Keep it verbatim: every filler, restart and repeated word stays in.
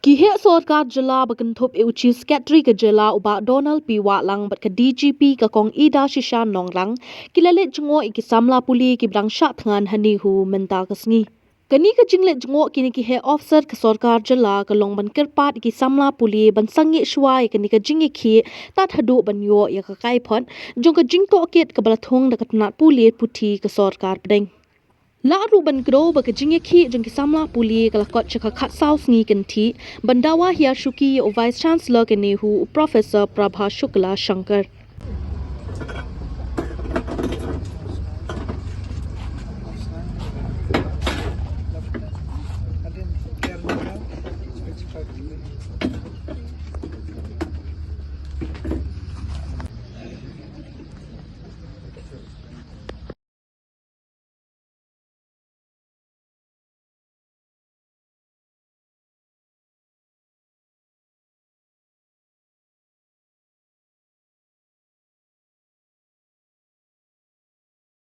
Ki heh sorkar jylla ba kynthup ïa u Chief Secretary ka jylla u Bah Donald P Wahlang bad ka D G P ka Kong Ida Shisha Nongrang ki la leit jngoh ïa ki samla pule kiba dang shah thngan ha NEHU mynta ka sngi. Kane ka jingleit jngoh kine ki heh officer ka sorkar jylla ka long ban kyrpad ïa ki samla pule ban sangeh shuwa ïa kane ka jingïakhih tad haduh ban ïoh ïa ka kaiphod jong ka jingtohkit kaba la thung da ka tnat pule puthi ka sorkar pdeng. Lah ruh ban kdew ba ka jingïakhih jong ki samla pule ka la kot sha ka khatsaw sngi kynthih ban dawa hiar shuki ïa u Vice Chancellor ka NEHU u Professor Prabha Shukla Shankar.